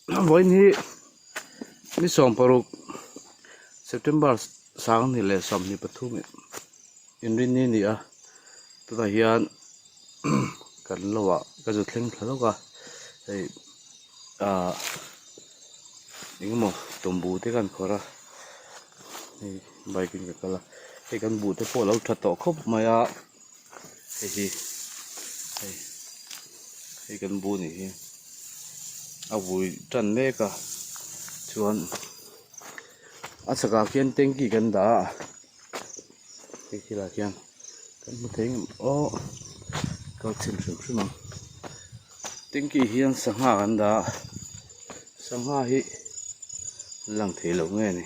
Vawiin hi ni 16 September 2023 inrinni a ni a tunah hian kan lo ah ka zu thleng thla lawk a hei ah engemaw tumbu te khan khawrh a hei bike in ka kal a hei kan buh te pawh a lo tha tawh khawp mai a. Hei hi hei hei kan bu nih hi a vui tan mek a chuan a chhakah khian tanky kan dah a hei thil ah khian kan hmu thei ngem aw ka chhin hrim hrim ang tanky hian sangha kan dah a sangha hi lang thei lo nge ni.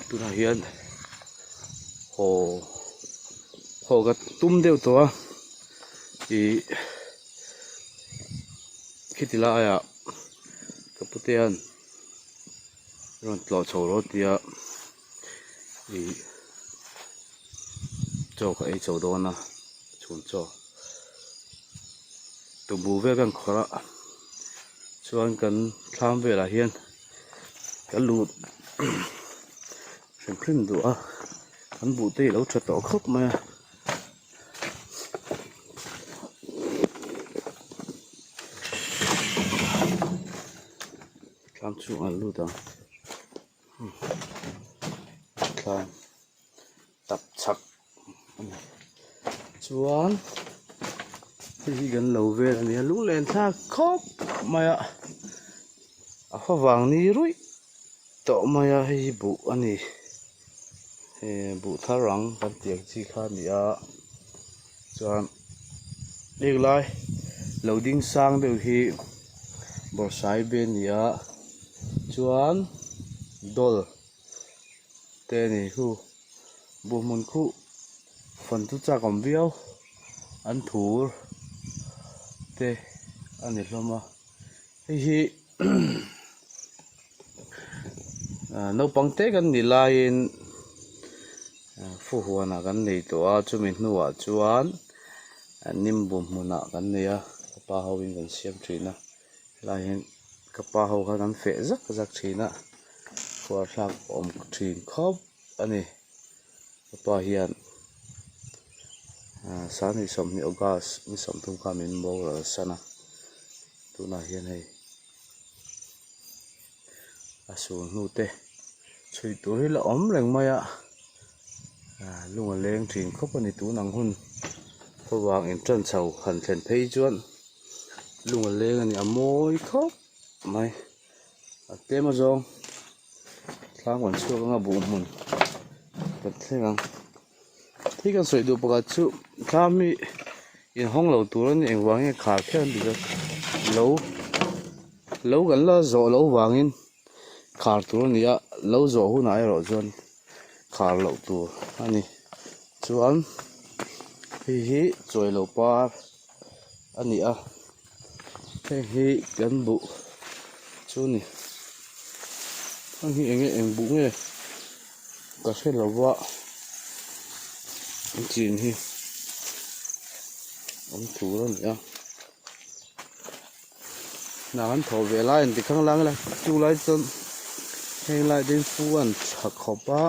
Tunah hian haw haw ka tum deuh tawh a ih khiti laiah ka pute hian rawn tlawh chho rawh tia ih chaw ka ei chho dawn a chhun chaw tumbu vel kan khawrh a chuan kan thlam velah hian. Ka lut hrim hrim duh a an buh te hi alo tha tawh khawp mai a. Thlam chhungah an lut ang thlam tap chhak a ni chuan hei hi kan lo vel a nia lunglen thlak khawp mai a a favang ni ruih tawh mai a hei hi buh a ni he buh thar ang kan tih ang chi kha a ni a chuan heng lai lo ding sang deuh hi bawrhsaibe a ni a chuan dawl te a ni khu buh hmun khu fan chu chak awm viau an thur te a ni hlawm a hei hi naupang te kan nih laiin fuhuanah kan nei tawh a chumi hnuah chuan nimbu hmunah kan nei a ka pa ho in kan siam thin a helai hian ka pa ho khan an feh zak zak thin a khuar thlak awm thin khawp a ni ka pa hian 20 August ni 30 khan min boral san a tunah hian hei a sul hnu te chhui tur hi la awm reng mai a lung a leng thin khawp a ni tun ang hun khawvang in tan chho han thlen phei chuan lung a leng a ni a mawi khawp mai a tlem a zawng thlang kan chhuak anga buh hmun kan thleng ang thil kan sawi duh pakhat chu thlam hi inhawng lo tur a ni engvang nge khar kher an ti chuan lo lo kan la zawh loh vangin khar tur a ni a lo zawh hunah erawh chuan khar loh tur a ni chuan hei hi chawi lo par a ni a heng hi kan buh chu a ni heng hi eng nge eng buh nge ka hre lo va an chin hi an tur a ni a hna an thawh ve lai an ti khang lang ila chu lai chuan heng lai te hi fu an tha khawp a.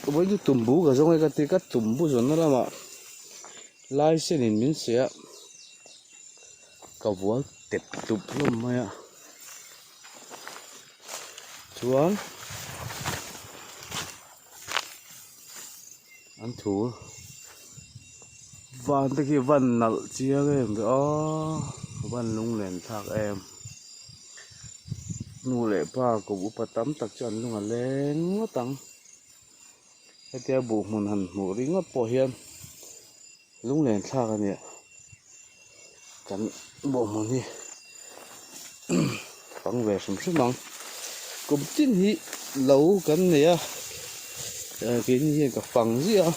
Vawi chu tumbu ka zawng e ka ti ka tumbu zawnna lamah lai sen in min seh a ka vual tep tup hlawm mai a chuan an thu van te khi van nalh chiang em ve aw van lunglen thlak em nu leh pa kum upa tam tak chu an lung a leng ngawt ang hetia buh hmun han hmuh ringawt pawh hian lunglen thlak a nia kan buh hmun hi fang ve hrim hrim ang kum tin hi lo kan nei a keini hian ka fang ziah a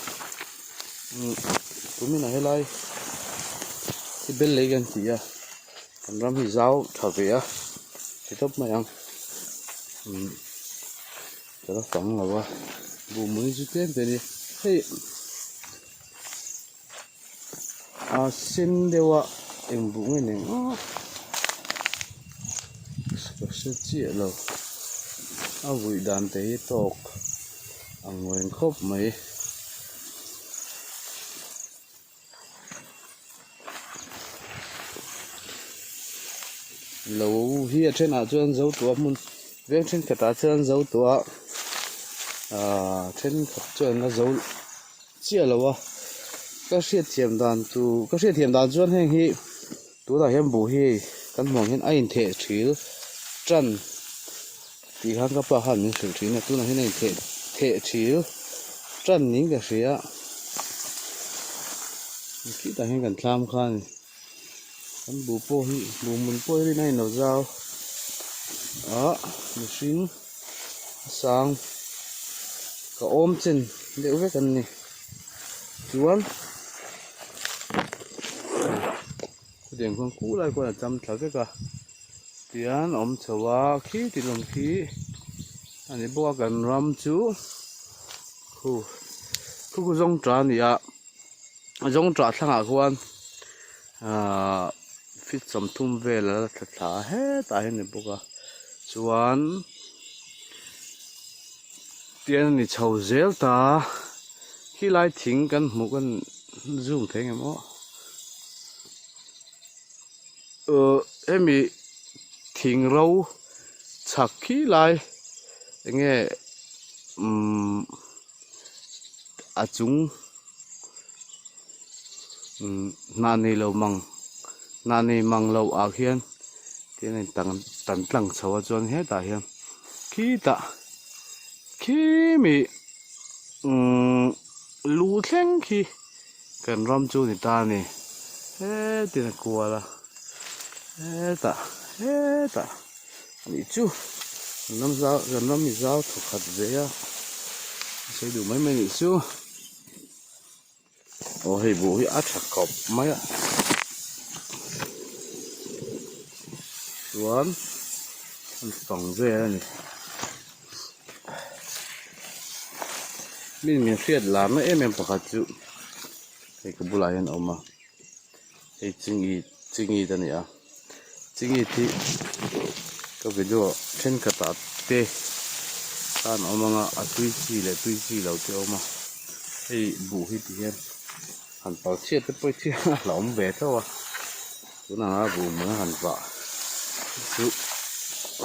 kuminah helai hi bel lei kan ti a kan ram hi zau tha ve a ti tawp mai ang ka la fang lo a buh hmun hi chu tlem te a ni hei. A sen deuh a eng buh nge ni ang ka hre chiah lo a vui dan te hi tawk ang reng khawp mai. Lo hi a thenah chuan zo tawh a hmun veng thenkhatah chuan zo tawh a ahh thenkhat chuan a zo chiah lo a ka hriatthiam dan chu ka hriatthiam dan chuan heng hi tunah hian buh hi kan hmuh ang hian a intheh thil tan tih khan ka pa khan min hrilh thin a tunah hian a intheh theh thil tan niin ka hria khitah hian kan thlam kha a ni kan buh pawh hi buh hmun pawh hi rin a inlo zau ah mihring a sang ka awm chen deuh vek an ni chuan chutiang khuan khu lai khuan a cham thla vek a tian a awm chho a khi ti lawm khi a ni bawk a kan ram chu khu khu khu zawng ta a ni a zawng tah thlangah khuan ahh feet 30 vel a la thla thla a hetah hian a ni bawk a chuan tian a ni chho zel ta khilai thing kan hmuh kan zoom thei ang em aw uhh hemi thing ro chhak khilai eng nge umm. A chung hnah nei lo mang hnah nei mang loh ah khian tin a in tan tan tlang chho a chuan hetah hian khitah khimi umm lu thleng khi kan ram chu a ni ta a ni hetin a kual a hetah hetah. A nih chu kan ram zau kan ram hi zau thaw khat ve a a sawi duh mai mai a nih chu aw hei buh hi a tha khawp mai a chuan an fang vel a ni mi min hriat larna em em pakhat chu hei ka bulah hian a awm a hei chingi chingi te a ni a. Chingit hi ka video thenkhatah te khan a awm ang a a tui chi leh tui chi lo te a awm a hei buh hi ti hian han pal chhiat te pawh hi a la awm ve tho a tunah a buh hmun a han vah chu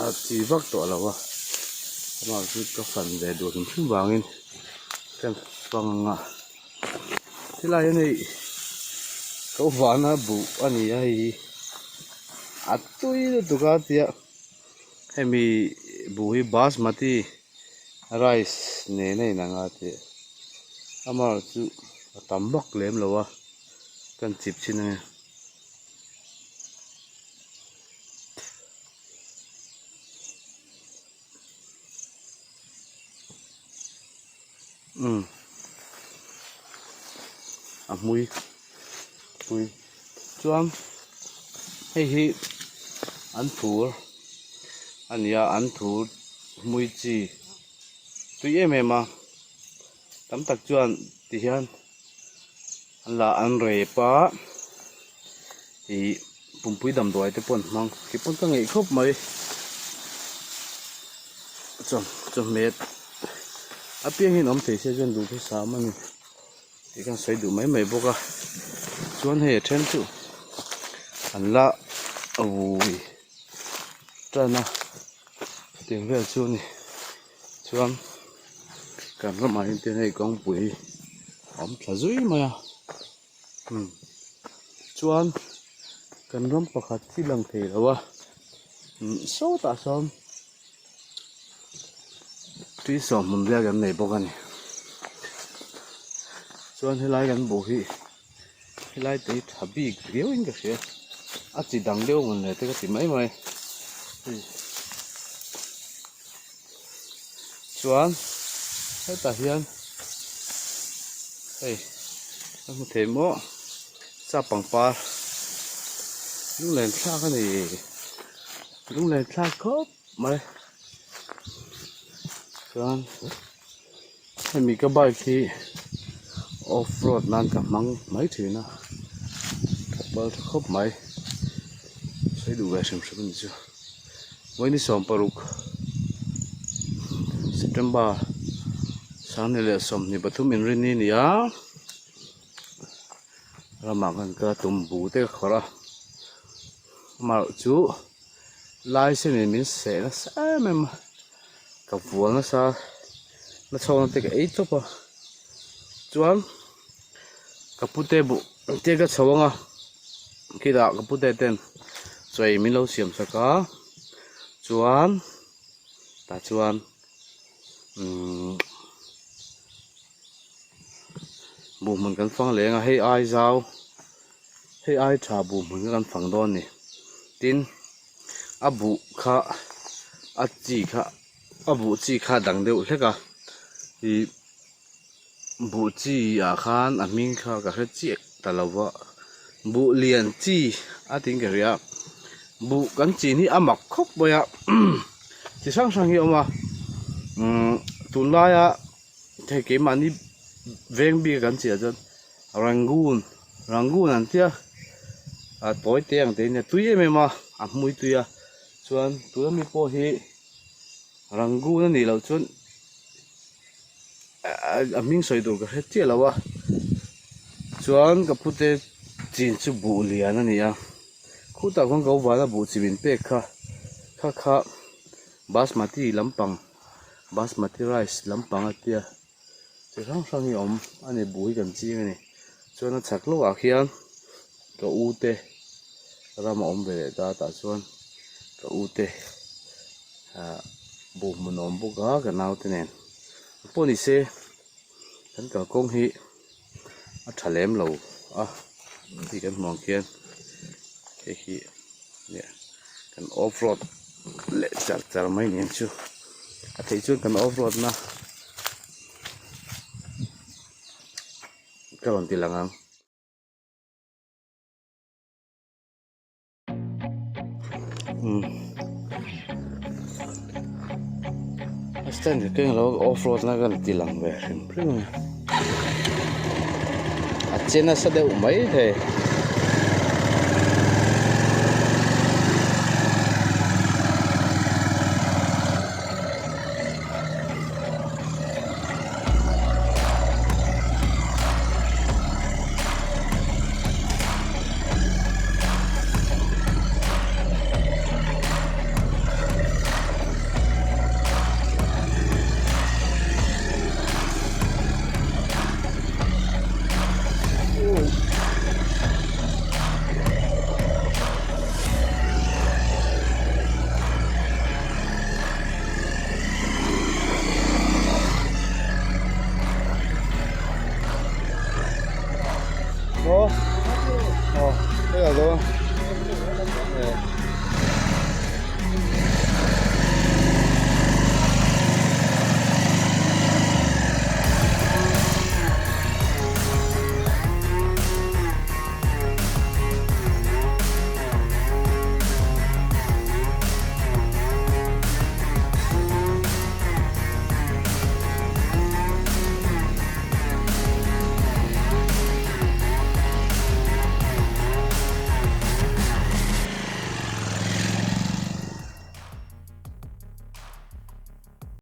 a chi vak tawh lo a amah chu ka fan ve duh hrim hrim vangin ka fang ang a helai hian hei ko vana buh a ni a hei hi a tui lutuk a tia hemi buh hi basmati rice nen a inang a tih amaherawhchu a tam vak lem lo a kan chip chhin ange. Umm a hmui pui chuan hei hi an thur a ni a an thur hmui chi tui em em a tam tak chuan ti hian an la an rep a ih pumpui damdawi te pawh an hmang tih pawn ka ngaih khawp mai chaw chawhmeh apiang hian awm thei se chuan duhthusam a ni tih khan sawi duh mai mai bawk a chuan hei a then chu an la vui tan a tiang vel chu a ni chuan kan ramah hian tin hei kawngpui a awm thla zui mai a umm chuan kan ram pakhat hi lang thei lo a umm sawtah sawn tui sawm hmun bial kan nei bawk a ni chuan helai kan buh hi helai te hi tha bik riau in ka hria a chi dang deuh mawn le te ka ti mai mai chuan hetah hian hei ka hmu thei maw sap pangpar lunglen thlak a ni. Lunglen thlak khawp mai chuan hemi ka bike hi off road nan ka hmang mai thin a. pal tha khawp mai sawi duh ve hrim hrim a ni chu vawiin 16 September 2023 inrinni a ni a ramah kan kal a tum bu te ka khawrh a amaherawh chu lai sen in min seh nasa em em a ka vual nasa na chhawkna te ka ei tawp a chuan ka pute buh te ka chho ang a khitah ka pute ten chaw ei min lo siam sak a chuan tah chuan umm buh hmun kan fang leng a hei ai zau hei ai tha buh hmun kha kan fang dawn a ni tin a buh kha a chi kha a buh chi kha a dang deuh hlek a ih buh chi ah khan a hming kha ka hre chiah ta lo va buh lian chi a tiin ka hria buh kan chin hi a mak khawp mai a chi hrang hrang hi a awm a umm tunlaia hei keimahni veng bik a kan chiah chuan Rangoon Rangoon an tia a tawi te ang te in a tui em em a a hmui tui a chuan tuna mi pawh hi Rangoon a nih loh chuan a hming sawi tur ka hre chiah lo a chuan ka pute chin chu buh lian a ni a khutah khuan ka uvala buh chi min pek kha kha kha basmati lampang basmati rice lampang a tia. Chi hrang hrang hi a awm a ni buh hi kan ching a ni chuan a chhak lawkah khian ka u te ram a awm ve leh ta tah chuan ka u te ah buh hmun a awm bawk a ka nau te nen pawh ni se kan kalkawng hi a tha lem lo a hei kan hmuh ang khian hei hi kan off road leh char char mai ni ang chu a theih chuan kan off road na ka rawn ti lang ang. A stand ka keng lo off road na ka ti lang ve hrim hrim a a che nasa deuh mai thei.